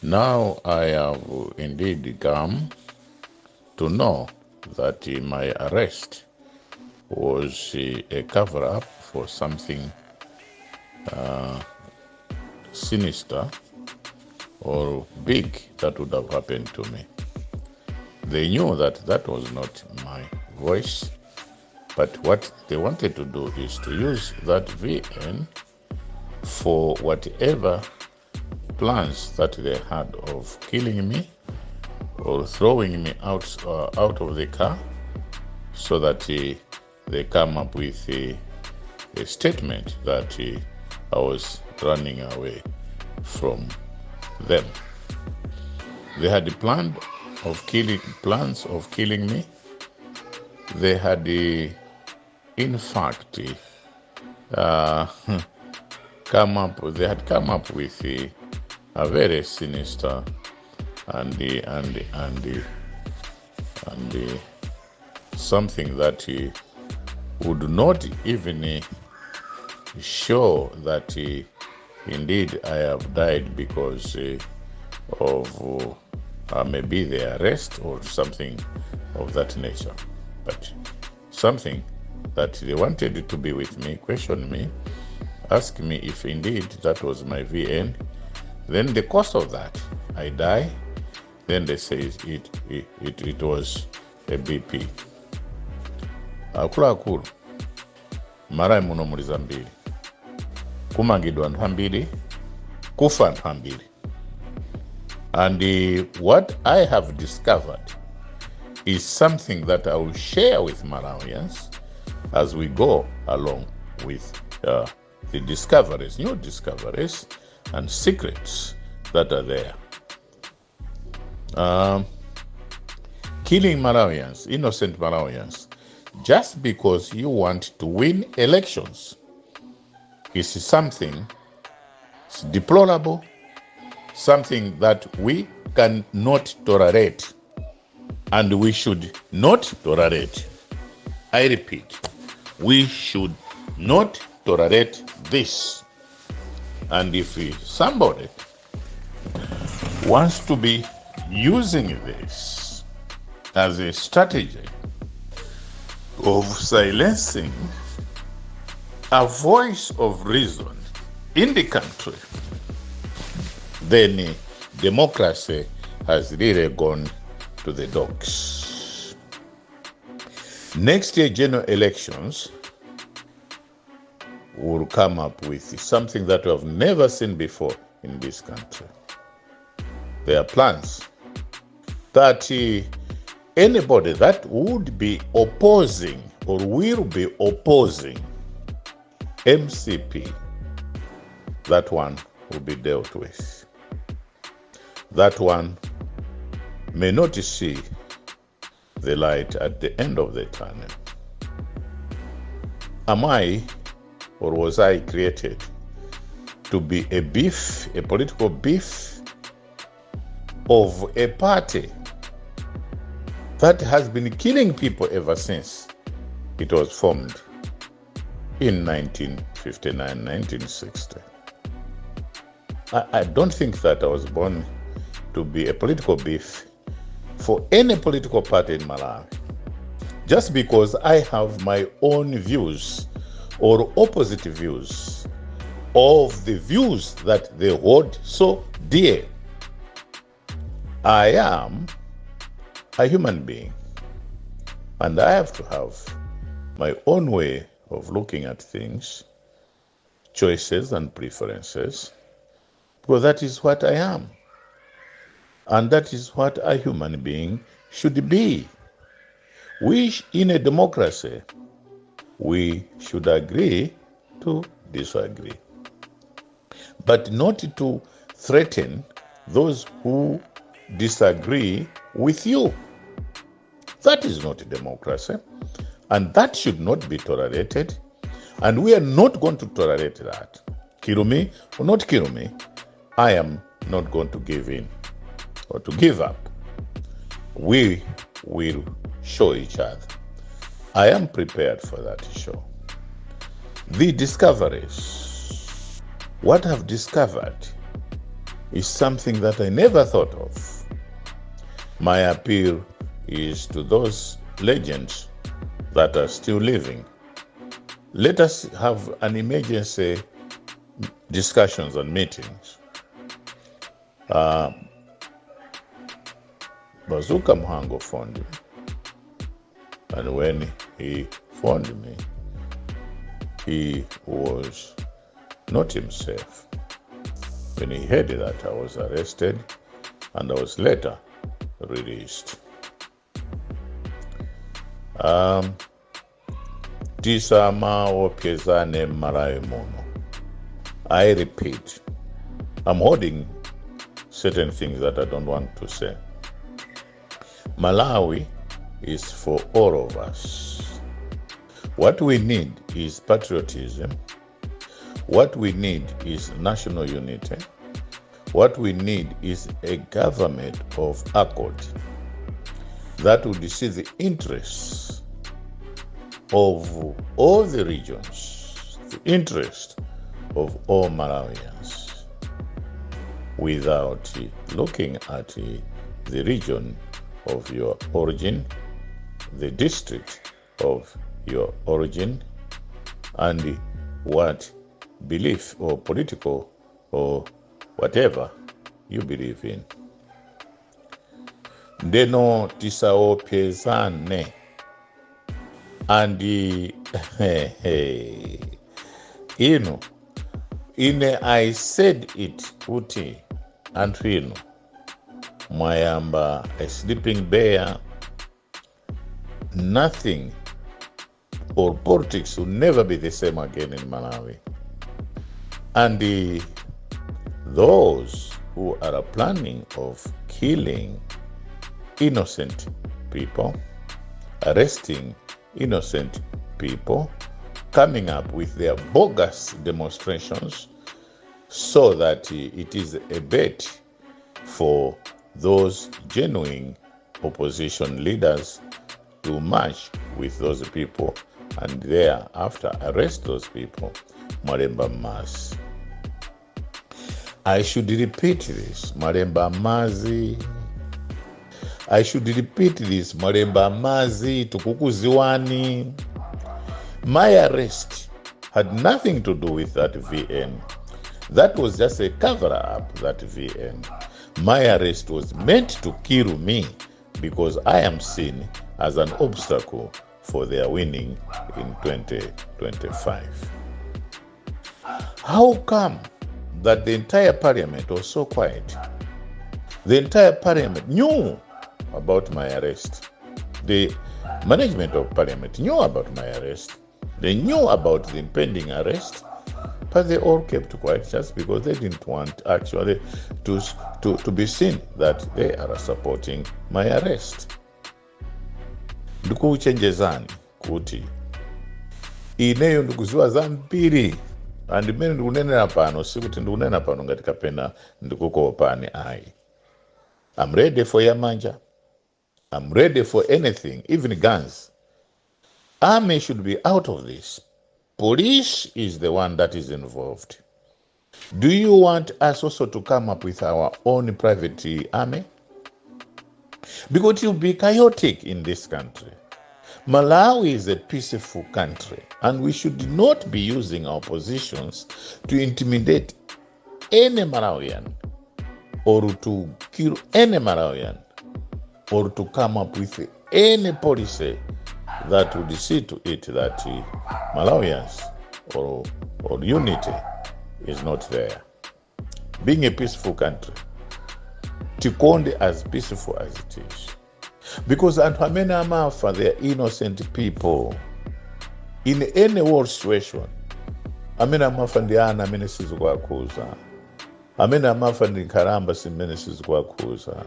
Now I have indeed come to know that my arrest was a cover up for something sinister or big that would have happened to me. They knew that that was not my voice, but what they wanted to do is to use that VN for whatever plans that they had of killing me or throwing me out of the car, so that they come up with a statement that I was running away from them. They had plans of killing me. They had, in fact, come up. They had come up with a very sinister and something that would not even show that indeed I have died because of maybe the arrest or something of that nature. But something that they wanted to be with me, question me, ask me if indeed that was my VN. Then the cost of that, I die. Then they say it was a BP. Akuluakulu, Malawi muno muli zambiri, kumangidwa anthu ambiri, kufa anthu ambiri, and what I have discovered is something that I will share with Malawians as we go along with the discoveries, new discoveries and secrets that are there. Killing Malawians, innocent Malawians, just because you want to win elections is something deplorable, something that we cannot tolerate and we should not tolerate. I repeat, we should not tolerate this. And if somebody wants to be using this as a strategy of silencing a voice of reason in the country, then democracy has really gone to the dogs. Next year, general elections will come up with something that we have never seen before in this country. There are plans that anybody that would be opposing or will be opposing MCP, that one will be dealt with. That one may not see the light at the end of the tunnel. Am I or was I created to be a beef, a political beef of a party that has been killing people ever since it was formed in 1959, 1960? I don't think that I was born to be a political beef for any political party in Malawi. Just because I have my own views or opposite views of the views that they hold so dear. I am a human being and I have to have my own way of looking at things, choices and preferences, because that is what I am. And that is what a human being should be. We, in a democracy, we should agree to disagree, but not to threaten those who disagree with you. That is not democracy, and that should not be tolerated. And we are not going to tolerate that. Kill me or not kill me, I am not going to give in or to give up. We will show each other. I am prepared for that show. The discoveries, what I've discovered Is something that I never thought of. My appeal is to those legends that are still living. Let us have an emergency discussions and meetings. Bazooka Mhango phoned me. And when he phoned me, he was not himself. When he heard that I was arrested and I was later released. Tisamaopsezane m'Malawi muno. I repeat, I'm holding certain things that I don't want to say. Malawi is for all of us. What we need is patriotism. What we need is national unity. What we need is a government of accord that would see the interests of all the regions, the interest of all Malawians, without looking at the region of your origin, the district of your origin, and what belief or political or whatever you believe in. Ndeno tisaopsezane. And inu, ine I said it kuti anthu inu mwayamba a sleeping bear. Nothing or politics will never be the same again in Malawi. And those who are planning of killing innocent people, arresting innocent people, coming up with their bogus demonstrations so that it is a bait for those genuine opposition leaders to march with those people and thereafter arrest those people. Mwalemba m'madzi. I should repeat this. Mwalemba m'madzi. I should repeat this. Mwalemba m'madzi, tikukudziwani. My arrest had nothing to do with that VN. That was just a cover up, that VN. My arrest was meant to kill me because I am seen as an obstacle for their winning in 2025. How come that the entire parliament was so quiet? The entire parliament knew about my arrest. The management of parliament knew about my arrest. They knew about the impending arrest, but they all kept quiet just because they didn't want actually to be seen that they are supporting my arrest. Ndikuchenjezani kuti ineyo ndikudziwa zambiri, and mmene ndikunenera pano sikuti ndikunena pano ngati kapena ndikukuopani ayi. I'm ready for yamanja. I'm ready for anything, even guns. Army should be out of this. Police is the one that is involved. Do you want us also to come up with our own private army? Because it will be chaotic in this country. Malawi is a peaceful country, and we should not be using our positions to intimidate any Malawian or to kill any Malawian or to come up with any policy that would see to it that Malawians or unity is not there. Being a peaceful country, tikonde as peaceful as it is. Because anthu amene amafa, they are innocent people. In any war situation, amene amafa ndi ana amene sizikuwakhudza. Amene amafa ndi nkhalamba zimene sizikuwakhudza.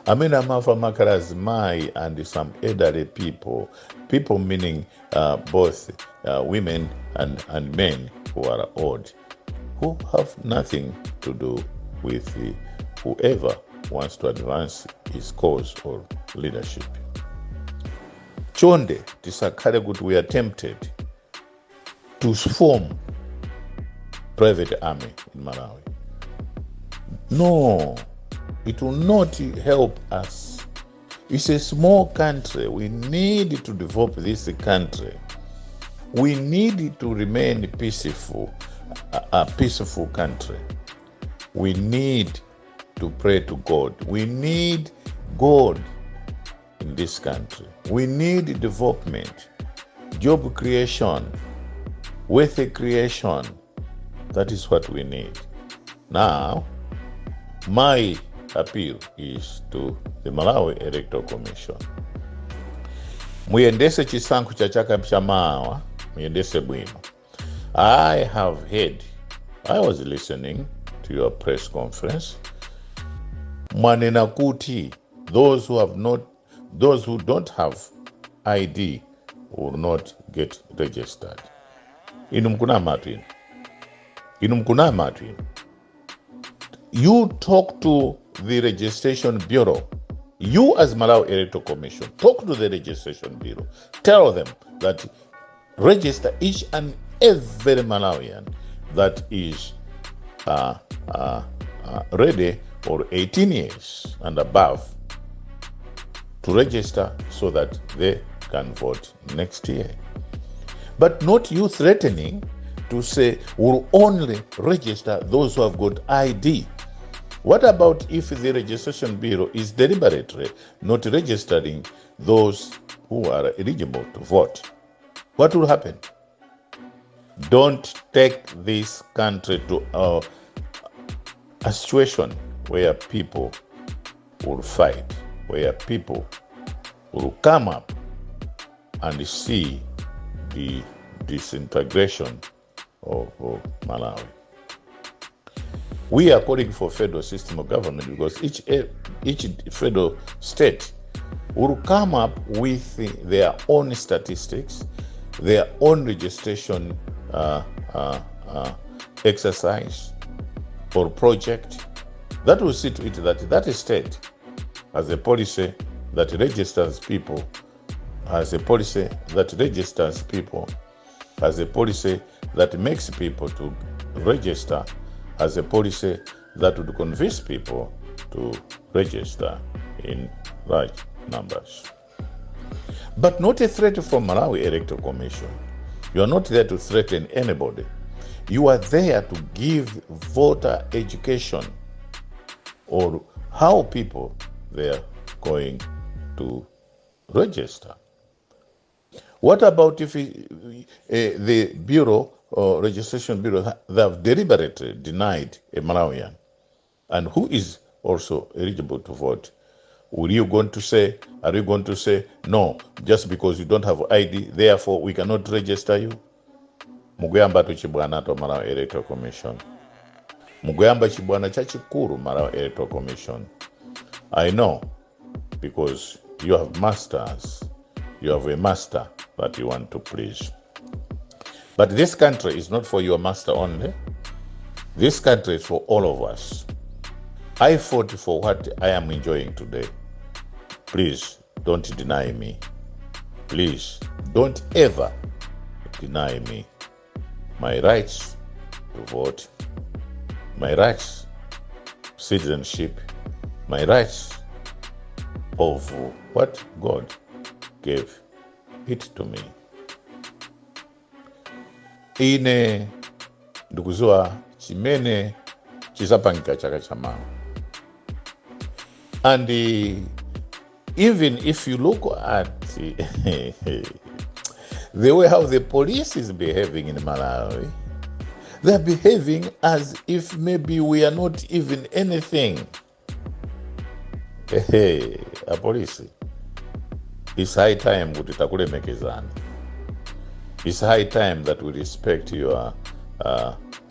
Amene amafa amakhala azimayi and some elderly people, people meaning both women and men who are old, who have nothing to do with whoever wants to advance his cause or leadership. Chonde tisakhale kuti we are tempted to form private army in Malawi. No, it will not help us. It's a small country. We need to develop this country. We need to remain peaceful, a peaceful country. We need to pray to God. We need God in this country. We need development, job creation, wealth creation. That is what we need. Now, my appeal is to the Malawi Electoral Commission. Muyendese chisankho cha chaka chamawa, muyendese bwino. I have heard, I was listening to your press conference. Mwanena kuti those who have not, those who don't have ID will not get registered. Inu mukunamatu inu. Inu mukunamatu inu. You talk to the registration bureau. You, as Malawi Electoral Commission, talk to the registration bureau. Tell them that register each and every Malawian that is ready or 18 years and above to register so that they can vote next year. But not you threatening to say we'll only register those who have got ID. What about if the registration bureau is deliberately not registering those who are eligible to vote? What will happen? Don't take this country to a situation where people will fight, where people will come up and see the disintegration of Malawi. We are calling for federal system of government because each federal state will come up with their own statistics, their own registration exercise or project that will see to it that that state has a policy that registers people, has a policy that registers people, has a policy that makes people to register, has a policy that would convince people to register in large numbers. But not a threat from Malawi Electoral Commission. You are not there to threaten anybody. You are there to give voter education or how people they are going to register. What about if the bureau or registration bureau, they have deliberately denied a Malawian and who is also eligible to vote? Will you going to say, are you going to say, no, just because you don't have ID, therefore we cannot register you? Mukuyamba chibwana to Malawi Electoral Commission. Mukuyamba chibwana chachikulu, Malawi Electoral Commission. I know because you have masters. You have a master that you want to please. But this country is not for your master only. This country is for all of us. I fought for what I am enjoying today. Please don't deny me. Please don't ever deny me my rights to vote, my rights, citizenship, my rights of what God gave it to me. Ine ndikuziwa chimene chizapangika chaka chamawa. And even if you look at the way how the police is behaving in Malawi, they're behaving as if maybe we are not even anything. Hey, apolisi, it's high time kuti takulemekezani. It's high time that we respect your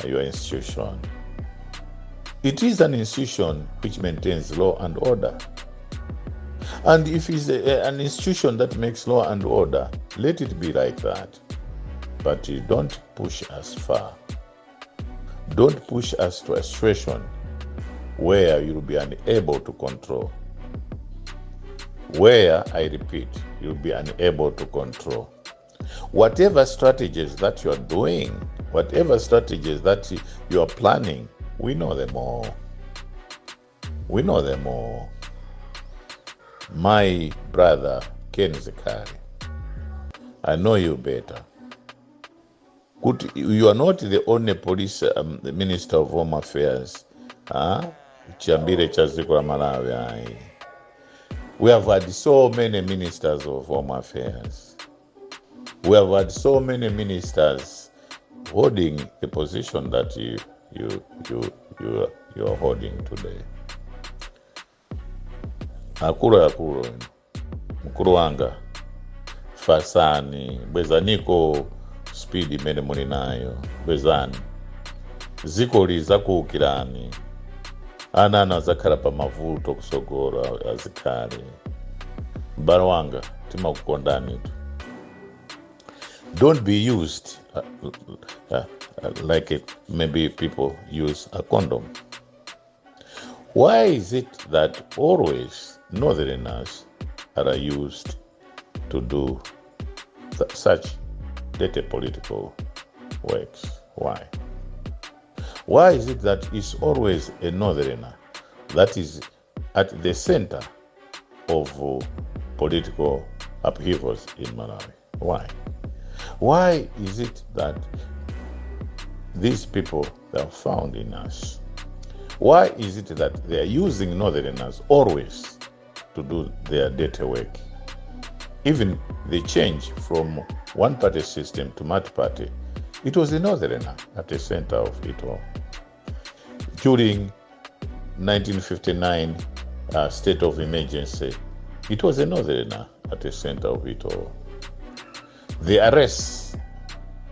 institution. It is an institution which maintains law and order. And if it's an institution that makes law and order, let it be like that. But you don't push us far. Don't push us to a situation where you'll be unable to control. Where, I repeat, you'll be unable to control. Whatever strategies that you are doing, whatever strategies that you are planning, we know them all. We know them all. My brother Ken Zikhale, I know you better. Kuti you are not the only police, the Minister of Home Affairs, huh? Chiyambire cha dziko la Malawi ayi. We have had so many ministers of home affairs. We have had so many ministers holding the position that you are holding today. Akulu akulu, mkulu wanga, fasani, bwezaniko speed imene muli nayo, bwezani. Dziko lizakuukirani. Ana anu azakhala pa mavuto kusogolo azikhale. M'bale wanga, timakukondani tu. Don't be used like maybe people use a condom. Why is it that always northerners are used to do such dirty political works? Why? Why is it that it's always a northerner that is at the center of political upheavals in Malawi? Why? Why is it that these people are found in us? Why is it that they are using northerners always to do their dirty work? Even the change from one party system to multi party, it was the northerner at the center of it all. During 1959 state of emergency, it was a northerner at the center of it all. The arrests,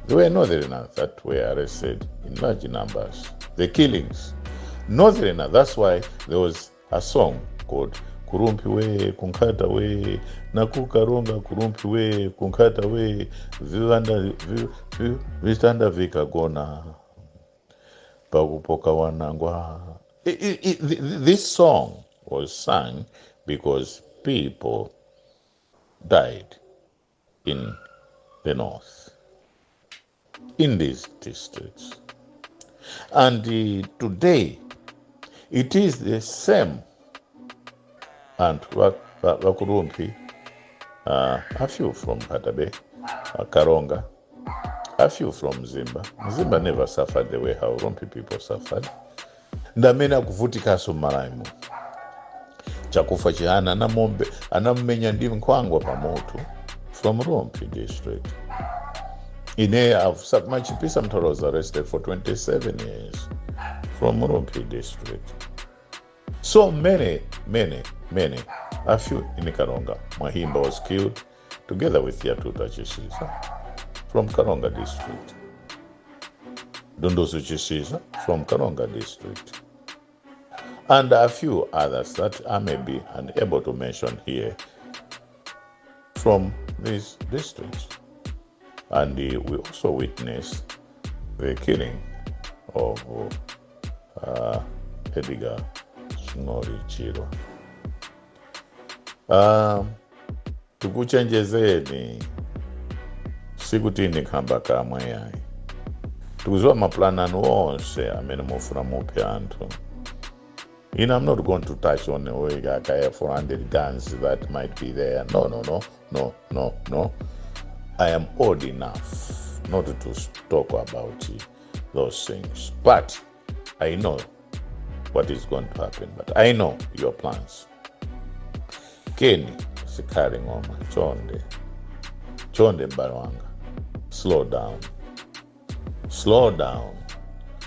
there were northerners that were arrested in large numbers. The killings, northerner. That's why there was a song called Ku Rumphi we, ku Nkhata we, na ku Karonga ku Rumphi we, ku Nkhata we, vivanda, vitanda vikagona, pakupoka wanangwa. This song was sung because people died in the north, in these districts. And today, it is the same. And va ku Rumphi, a few from Nkhata Bay, Karonga, a few from Mzimba. Mzimba never suffered the way how Rumphi people suffered. Ndamene akuvutikanso m'Malawi. Chakufwa Chihana anamombe anamumenya ndi nkhwangwa pamutu from Rumphi district. Ine I've Machipisa Mtolo was arrested for 27 years from Rumphi district. So many, many, many. A few in Karonga. Mahimba was killed together with Yatuta Chisiza from Karonga district. Dunduzu Chisiza from Karonga district. And a few others that I may be unable to mention here from these districts. And we also witnessed the killing of Edgar Ching'oli Chirwa. Tikuchenjezeni, sikuti ndi nkhamba kamwe yayi. Tikuziwa mapulani anu onse amene mufuna muphe anthu. I'm not going to touch on the way akaya 400 guns that might be there. No, no, no, no, no, no. I am old enough not to talk about those things. But I know what is going to happen. But I know your plans. Ken Zikhale Ng'oma, chonde. Chonde m'bale wanga. Slow down. Slow down.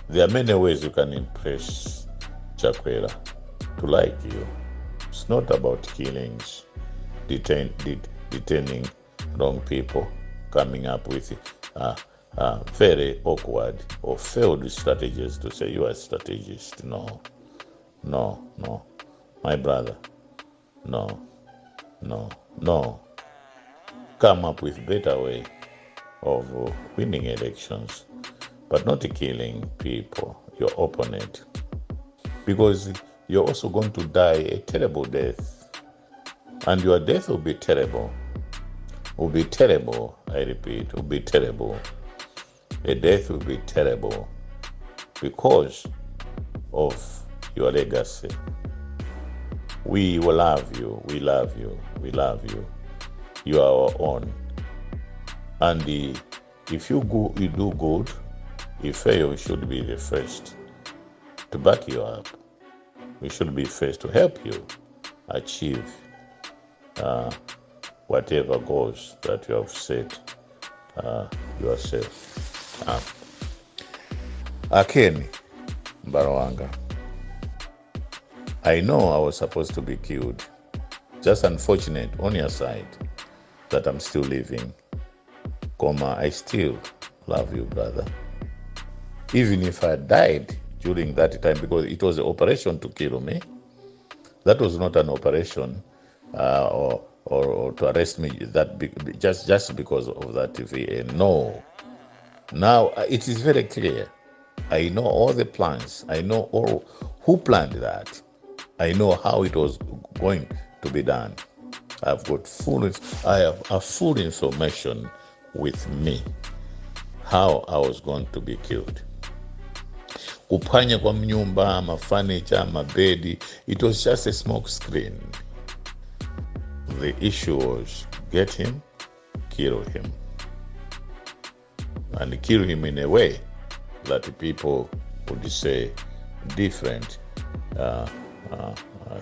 There are many ways you can impress Chakwera to like you. It's not about killings, detaining wrong people, coming up with very awkward or failed strategies to say you are a strategist. No, no, no. My brother, no, no, no. Come up with better way of winning elections, but not killing people, your opponent. Because you're also going to die a terrible death. And your death will be terrible. Will be terrible, I repeat, will be terrible. A death will be terrible because of your legacy. We will love you, we love you, we love you. You are our own. And if you go, you do good, ifeyo should be the first to back you up. We should be first to help you achieve whatever goals that you have set yourself up. A Ken m'bale wanga, I know I was supposed to be killed. Just unfortunate on your side that I'm still living. Koma, I still love you, brother. Even if I died during that time, because it was an operation to kill me, that was not an operation or to arrest me that be, just because of that VA. No. Now it is very clear. I know all the plans. I know all who planned that. I know how it was going to be done. I have a full information with me how I was going to be killed. Kuphwanya kwa mnyumba, mafurniture, mabedi, it was just a smoke screen. The issue was get him, kill him, and kill him in a way that people would say different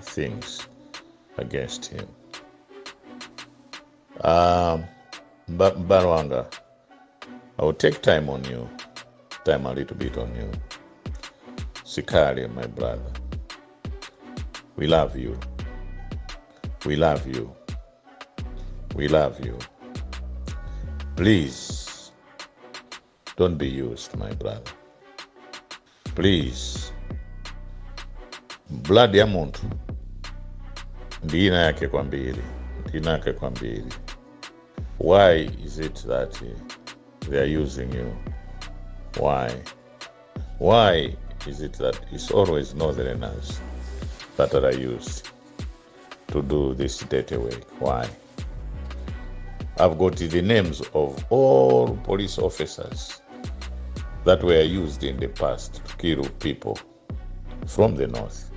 things against him. M'bale wanga, I will take time on you, time a little bit on you. Sikali, my brother, we love you. We love you. We love you. Please don't be used, my brother. Please. Blood ya munthu ndi ina yake kwambiri, ndi ina yake kwambiri. Why is it that they are using you? Why is it that it's always northerners that are used to do this dirty work? Why? I've got the names of all police officers that were used in the past to kill people from the north.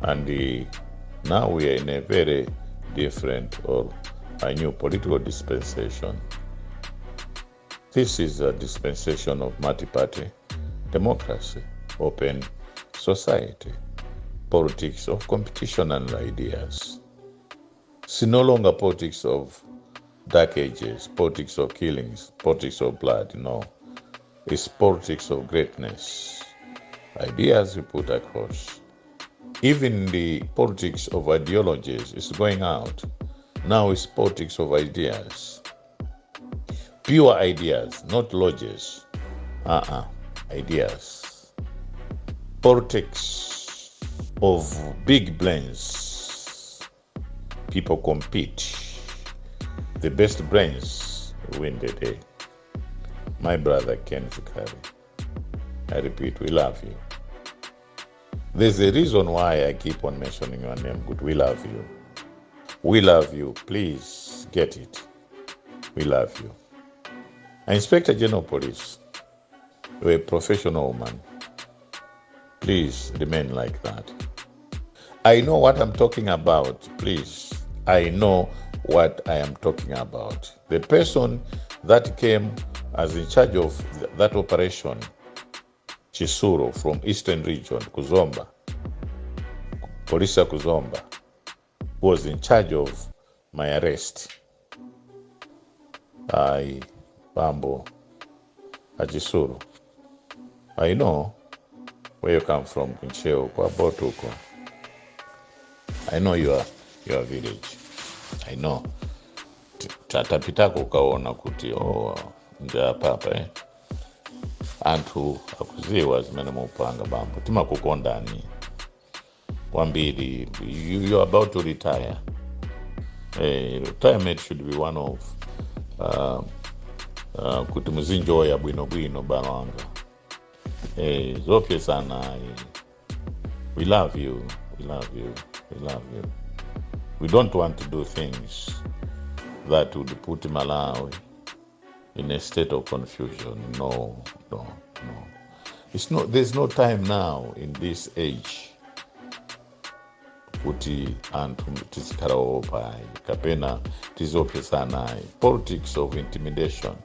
And now we are in a very different or a new political dispensation. This is a dispensation of multi-party democracy, open society, politics of competition and ideas. It's no longer politics of dark ages, politics of killings, politics of blood. No, it's politics of greatness. Ideas we put across. Even the politics of ideologies is going out. Now it's politics of ideas. Pure ideas, not lodges. Uh-uh. Ideas. Politics of big brains. People compete. The best brains win the day. My brother Ken Zikhale, I repeat, we love you. There's a reason why I keep on mentioning your name. Good, we love you. We love you. Please get it. We love you. Inspector General of Police, you're a professional woman. Please remain like that. I know what I'm talking about. Please. I know what I am talking about. The person that came as in charge of that operation, Chisuro from Eastern Region, Ku Zomba, Police ku Zomba, was in charge of my arrest. I, Bambo a Chisuro. I know where you come from, ku Ntcheu, kwa Botuko. I know your village. I know. Tatapitako ukaona kuti, oh, ndi apapa, eh? Anthu akuziwa zimene mupanga, bambo. Timakukondani kwambiri. You're about to retire. Retirement should be one of kuti muzinjoya bwinobwino, bwana wanga. Zopyesana. We love you, we love you, we love you. We don't want to do things that would put Malawi in a state of confusion. No, no, no. It's not, there's no time now in this age. Kuti anthu tizikhala oopa ayi, kapena tiziopsesana ayi. Politics of intimidation,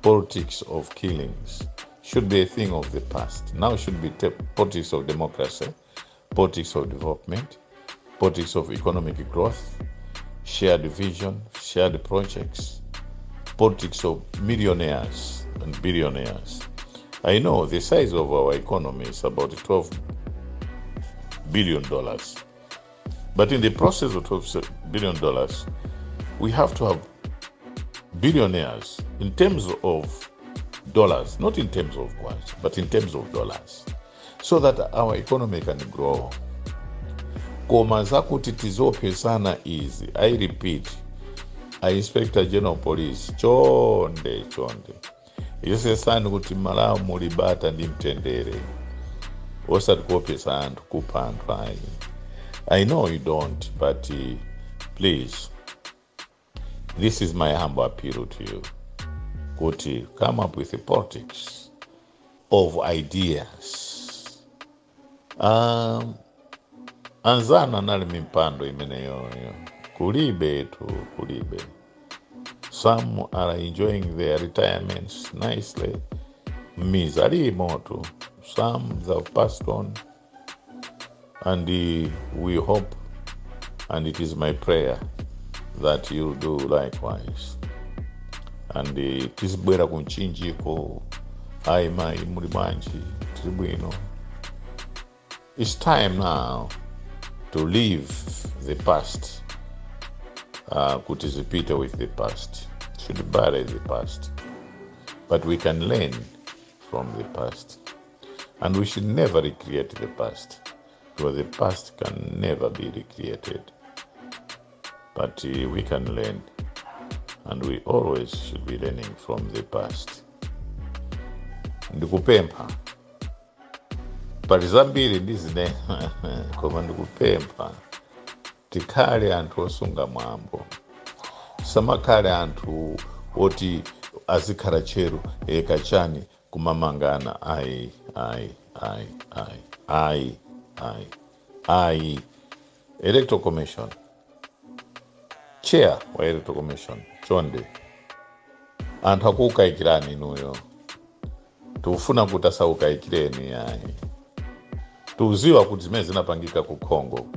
politics of killings should be a thing of the past. Now should be politics of democracy, politics of development, politics of economic growth, shared vision, shared projects, politics of millionaires and billionaires. I know the size of our economy is about $12 billion. But in the process of $12 billion, we have to have billionaires in terms of dollars, not in terms of kwacha, but in terms of dollars, so that our economy can grow. Koma zakuti tiziopsesana izi, I repeat, a Inspector General Police, chonde chonde, yesesani kuti Malawi muli bata ndi mtendere, osati kuopsesa anthu, kupha anthu ayi. I know you don't, but please, this is my humble appeal to you kuti come up with a politics of ideas. Anzanu anali mipando imeneyoyo kulibe tu, kulibe. Some are enjoying their retirements nicely mizalimo tu. Some have passed on, and we hope, and it is my prayer that you'll do likewise. And tizibwera kumchinjiko, "Ayi mayi, muli bwanji? Tili bwino." It's time now to leave the past, kuti zipite with the past. Should bury the past, but we can learn from the past, and we should never recreate the past, because the past can never be recreated. But we can learn, and we always should be learning from the past. Ndikupempha, pali zambiri ndizinena, koma ndikupempha tikhale anthu osunga mwambo, samakhale anthu oti azikhala tcheru kachani kumamangana ayi, ayi, ayi, ayi, ayi, ayi, ayi. Electoral Commission, chair wa Electoral Commission, chonde, anthu akukayikirani inuyo. Tikufuna kuti asakukayikireni ayi. Tikuziwa kuti zimene zinapangika ku Congo,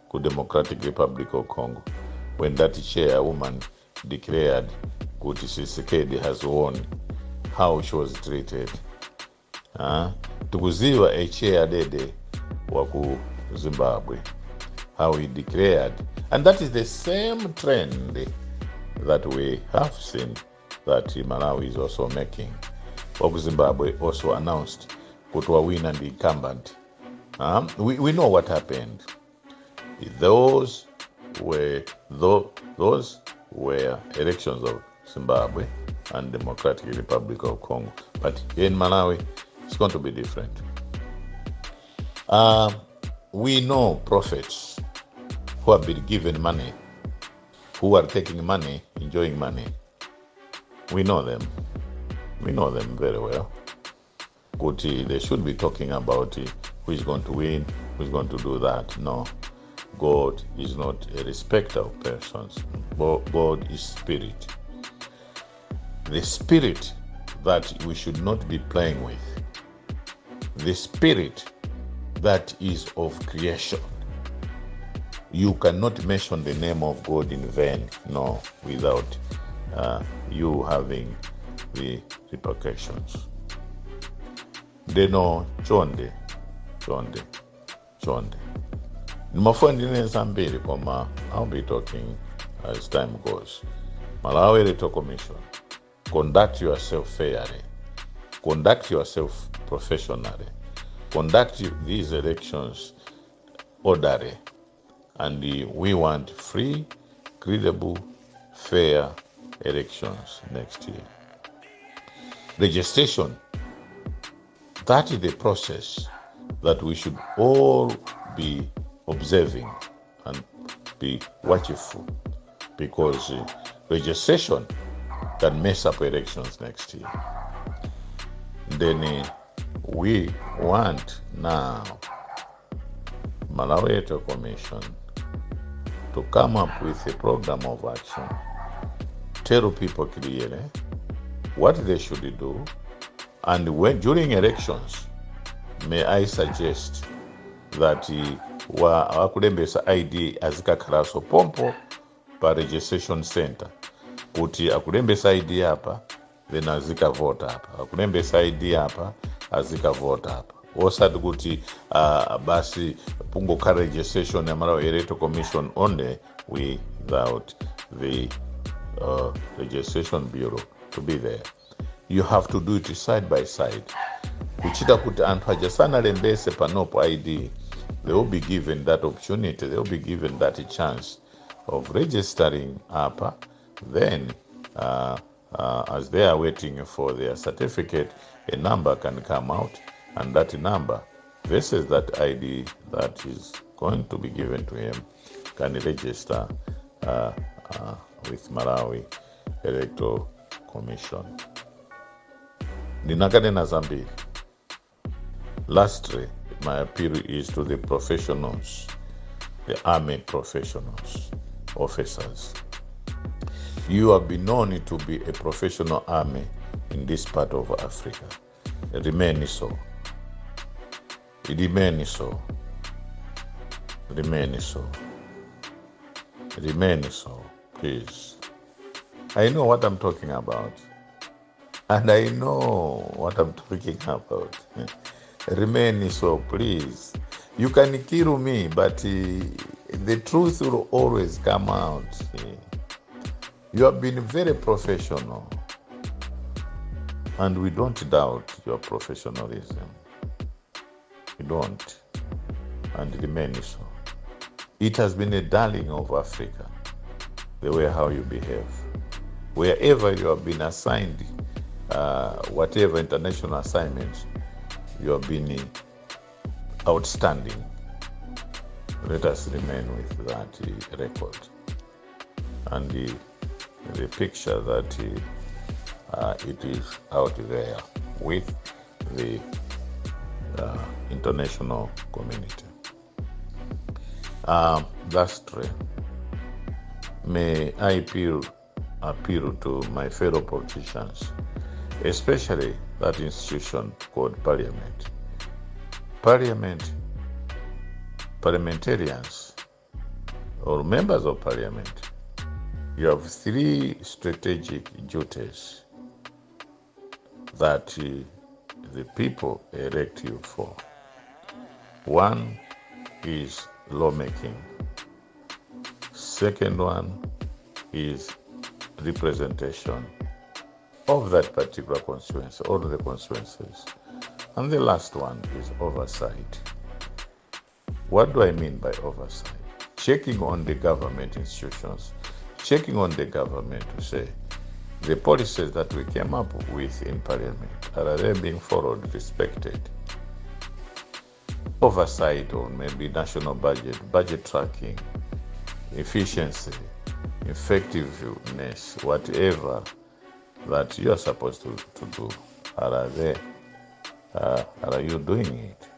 ku Democratic Republic of Congo, when that chairwoman declared kuti Tshisekedi has won, how she was treated. Tikuziwa a chair dede wa ku Zimbabwe, how he declared, and that is the same trend that we have seen that Malawi is also making. Waku Zimbabwe also announced kuti wawina ndi incumbent. We know what happened. Those were elections of Zimbabwe and Democratic Republic of Congo, but here in Malawi it's going to be different. We know prophets who have been given money, who are taking money, enjoying money. We know them. We know them very well. Kuti they should be talking about who is going to win, who is going to do that. No, God is not a respecter of persons. God is spirit. The spirit that we should not be playing with. The spirit that is of creation. You cannot mention the name of God in vain, no, without you having the repercussions. Ndeno chonde chonde chonde, ndimafuna ndinene zambiri, koma I'll be talking as time goes. Malawi Electoral Commission, conduct yourself fairly, conduct yourself professionally, conduct these elections orderly, and we want free, credible, fair elections next year. Registration, that is the process that we should all be observing and be watchful, because registration can mess up elections next year. Then we want now Malawi Electoral Commission to come up with a program of action, tell people clearly what they should do, and when during elections, may I suggest that wa akulembesa ID azikakhalaso pompo pa registration center, kuti akulembesa ID apa, then azikavota apa, akulembesa ID apa, azikavota apa, osati kuti basi pungokhala registration ya Malawi Electoral Commission only without the registration bureau to be there. You have to do it side by side, kuchita kuti anthu aja sanalembese panopo ID, they will be given that opportunity, they will be given that chance of registering apa. Then as they are waiting for their certificate, a number can come out, and that number versus that ID that is going to be given to him can register with Malawi Electoral Commission. Ndinakanena zambiri. Lastly, my appeal is to the professionals, the army professionals, officers. You have been known to be a professional army in this part of Africa. Remain so. Remain so. Remain so. Remain so, please. I know what I'm talking about. And I know what I'm talking about. Remain so, please. You can kill me, but the truth will always come out. You have been very professional, and we don't doubt your professionalism. We don't. And remain so. It has been a darling of Africa, the way how you behave. Wherever you have been assigned, whatever international assignment, you have been outstanding. Let us remain with that record and the picture that it is out there with the international community. Lastly, may I appeal to my fellow politicians, especially that institution called Parliament. Parliament, parliamentarians, or members of Parliament, you have three strategic duties that the people elect you for. One is lawmaking. Second one is representation of that particular constituency or the constituencies. And the last one is oversight. What do I mean by oversight? Checking on the government institutions, checking on the government to say the policies that we came up with in Parliament, are they being followed, respected? Oversight on maybe national budget, budget tracking, efficiency, effectiveness, whatever that you are supposed to do. Are you doing it?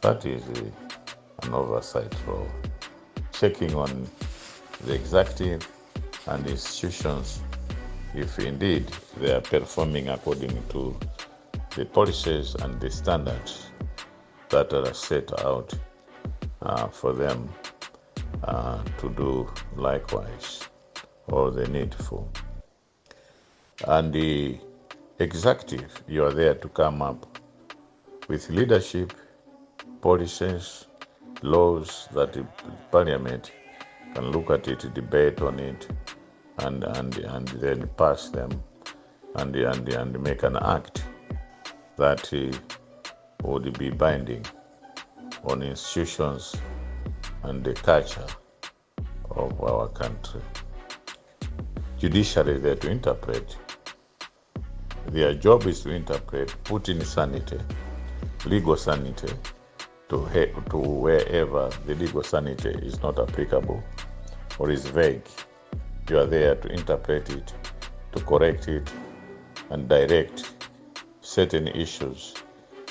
That is an oversight role. Checking on the executive and institutions if indeed they are performing according to the policies and the standards that are set out for them to do likewise or the needful. And the executive, you are there to come up with leadership, policies, laws that the Parliament can look at it, debate on it, and then pass them and make an act that would be binding on institutions and the culture of our country. Judiciary there to interpret. Their job is to interpret, put in sanity, legal sanity, to wherever the legal sanity is not applicable or is vague. You are there to interpret it, to correct it, and direct certain issues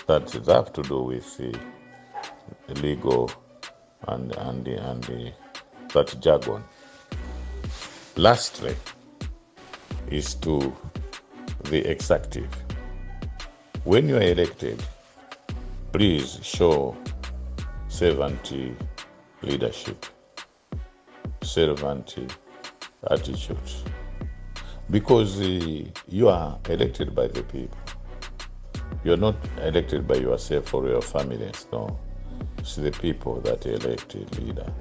that have to do with the legal and that jargon. Lastly, is to the executive. When you are elected, please show servant leadership, servant attitude. Because you are elected by the people. You're not elected by yourself or your families, no. It's the people that elect a leader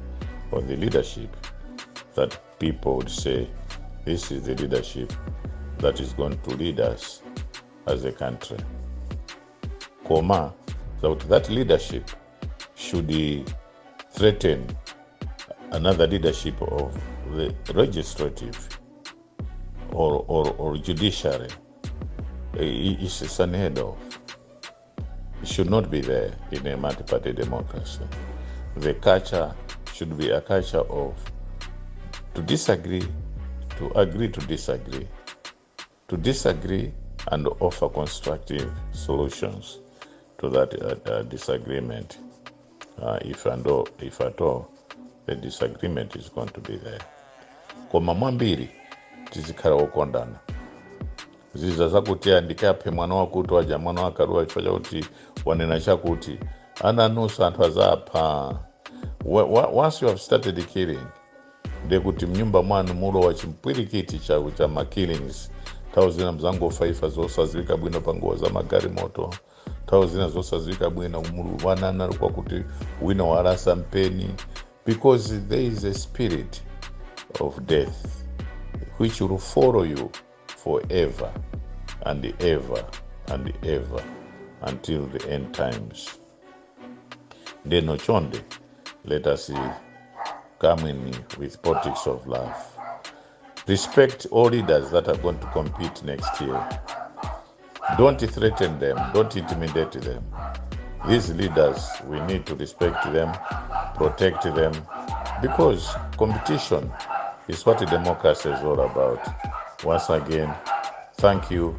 or the leadership that people would say, "This is the leadership that is going to lead us as a country." Koma, so that leadership should threaten another leadership of the legislative or judiciary. It's unheard of. It should not be there in a multi-party democracy. The culture should be a culture of to disagree, to agree to disagree, to disagree and offer constructive solutions to that disagreement, if at all the disagreement is going to be there. Koma mwambiri tizikhala wokondana. Ziza zakuti andikaphe mwana wakuti waja mwana wakaruwa chifukwa chakuti wanena chakuti ana nusu anthu azapha. Once you have started killing, ndekuti mnyumba mwanu mulowa chimpwirikiti cha ma killings. Nthawi zina mzangofa ifa zosadziwika bwino pa ngozi za magalimoto, nthawi zina zosadziwika bwino wanana kwakuti wina walasa mpeni, because there is a spirit of death which will follow you forever and ever and ever until the end times. Ndeno chonde, let us come in with politics of love. Respect all leaders that are going to compete next year. Don't threaten them, don't intimidate them. These leaders, we need to respect them, protect them, because competition is what democracy is all about. Once again, thank you.